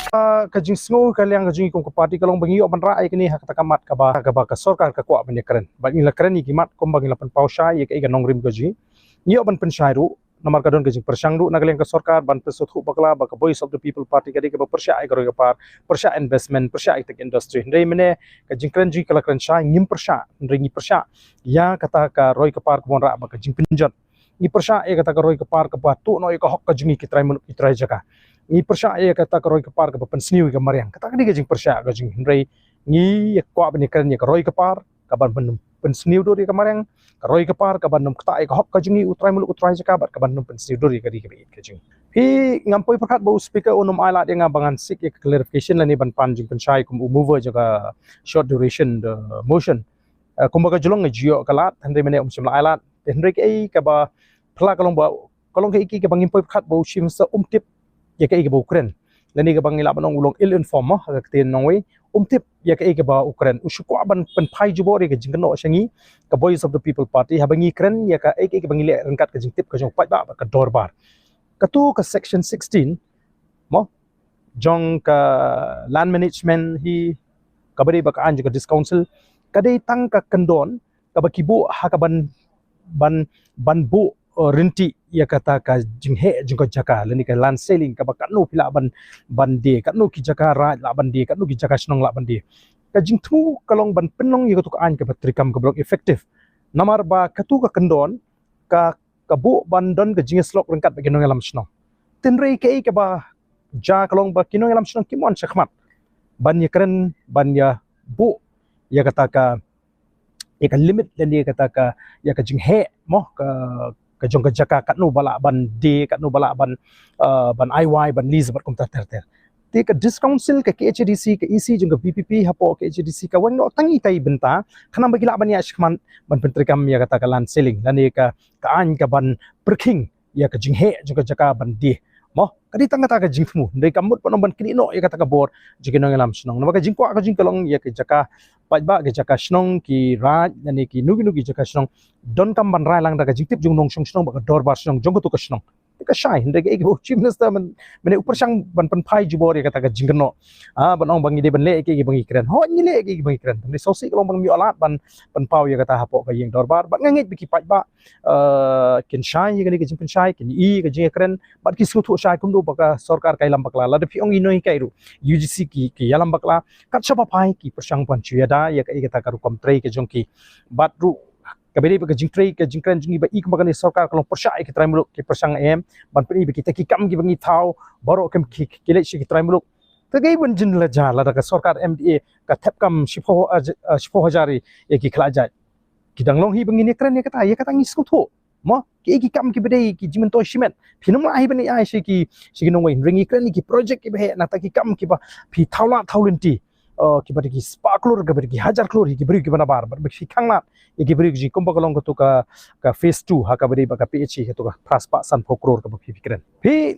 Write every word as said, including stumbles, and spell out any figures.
Ka, ka jingsngew ka liang ka jong ngi kum ka party ka long ba ngi ïoh ban rah ïa kane ha kata ka mat kaba, kaba ka sorkar ka kwah ban ïakren. Bad ngi la kren ïa ki mat kumba ngi la pynpaw shai ïa kaei ka nongrim ka jong ngi. Ngi ïoh ban pynshai ruh, namar ka don ka jingpyrshang ruh na ka liang ka sorkar ban pynsngewthuh bakla ba ka Voice of the People Party ka dei kaba pyrshah ïa ka roi ka par, pyrshah investment, pyrshah ïa ka tech industry. Hynrei mynne ka jingkren jong ngi ka la kren shai, ngim pyrshah, hynrei ngi pyrshah ïa kata ka roi ka par kaba wanrah bad ka jingpynjot. Ngi pyrshah ïa kata ka roi ka par kaba tuh noh ïa ka hok ka jong ngi ki trai muluk ki trai jaka. Ngi pyrshah ïa kata ka roi ka par kaba pynsniew ïa ka mariang. Kata ka dei ka jingpyrshah ka jong ngi, hynrei ngi ïa kwah ban ïakren ïa ka roi ka par kaban pyn-, pynsniew dur ïa ka mariang, ka roi ka par kaban ym ktah ïa ka hok ka jong ngi u trai muluk u trai jaka bad kaban ym pynsniew dur ïa ka ri kaba ïeit ka jong ngi. Phi, ngam poi pyrkhat ba u speaker un ym ailad ïa nga ba ngan seek ïa ka clarification lane ban pan jingpynshai kum u mover jong ka short duration the motion. Eh, kumba ka ju long nga ju ïoh ka lad, hynrei mynne um shym la ailad. Te hynrei kaei kaba phylla ka long ba, ka long kaei kaei kaba ngim poi pyrkhat ba u Chief Minister um tip ïa kaei kaba u kren. Lane kaba ngi lah ban ong u long ill informed mo, ha ka ktien nongwei, um tip ïa kaei kaba u kren. U shu kwah ban pynphai jubor ïa ka jingkynnoh sha ngi ka Voice of the People Party haba ngi kren ïa kaei kaei kaba ngi leh ryngkat ka jingtip ka jong u paidbah bad ka dorbar. Katu ka section sixteen mo, jong ka land management hi, kaba dei ba ka aiñ jong ka District Council, ka dei tang ka kyndon kaba ki buh ha kaban, ban, ban buh, uh, ryntih ïa kata ka jingheh jong ka jaka lane ka land ceiling, kaba katno phi lah ban, ban die, katno ki jaka raid lah ban die, katno ki jaka shnong lah ban die. Ka jingthmu ka long ban pynlong ïa katu ka aiñ kaba treikam kaba long effective. Namar ba katu ka kyndon ka, ka buh ban don ka jingïasyllok ryngkat bad ki nongïalam shnong. Te hynrei kaei kaba jia ka long ba ki nongïalam shnong kim wan shakhmat ban ïakren, ban ïa buh ïa kata ka, ïa ka limit lane ïa kata ka, ïa ka jingheh mo, ka, ka jong ka jaka, katno ba lah ban die, katno ba lah ban, uh, ban ai wai, ban lease bad kumta ter ter. Te ka District Council, ka K H A D C, ka E C jong ka V P P hapoh K H A D C ka weng noh tang itai i bynta, khnang ba ki lah ban ïaid shakhmat ban pyntreikam ïa kata ka land ceiling lane ka, ka aiñ kaban pyrkhing ïa ka jingheh jong ka jaka ban die mo. Ka dei tang kata ka jingthmu, hynrei kam mut ban ong ban knieh noh ïa kata ka bor jong ki nongïalam shnong. Namar ka jingkwah ka jong ngi ka long ïa ka jaka paidbah, ka jaka shnong, ki raid lane kino kino ki jaka shnong, donkam ban rai lang da ka jingtip jong u nongshong shnong bad ka dorbar shnong jong katu ka shnong. Te ka shai, hynrei kaei kaba u Chief Minister myn-, mynne u pyrshang ban pynphai jubor ïa kata ka jingkynnoh. Ah, ban ong ba ngi dei ban leh kaei kaba ngi kren. Hooid, ngi leh kaei kaba ngi kren. Hynrei sngewsih ka long ba ngim ïoh lad ban pynpaw ïa kata hapoh ka ïing dorbar. Bad nga ngeit ba ki paidbah, eh, kin shai ïa kane ka jingpynshai, kin ïohi ïa ka jingïakren bad ki sngewthuh shai kumno ba ka sorkar ka ïalam bakla. Lada phi ong ïa nonghikai ruh, U G C ki, ki ïalam bakla. Kat shaba phai ki pyrshang ban shu ïada ïa ka, ïa kata ka rukom trei ka jong ki. Bad ruh kaba dei ba ka jingtrei ka jingkren jong ngi ba i kumba kane sorkar ka long pyrshah ïa ki trai muluk, ki pyrshang em ban pyni ba kita ki kam kiba ngi thaw baroh kim ki, ki leit sha ki trai muluk. Te kaei ban jin la jia lada ka sorkar M D A ka thep kam shiphew, eh, j-, eh, shiphew hajar ïa, ïa ki khlajait. Ki dang long hi ba ngin ïakren ïa kata, ïa kata ngi sngewthuh. Mo, ki, ki kam kiba dei ki jingmyntoi shimet. Phin ym lah hi ban ai sha ki, sha ki nongwei, hynrei ngi kren ïa ki project kiba heh, nangta ki kam kiba phi thaw lad thaw lynti. Eh, kiba dei ki spah klur, kiba dei ki hajar klur, ki briew kiba nabar, bad phi khang lad ïa ki briew ki jingkum ba ka long katu ka, ka phase two, ha kaba dei ba ka P H E, katu ka phra spah sanphew klur kaba phi, phi kren. Phi,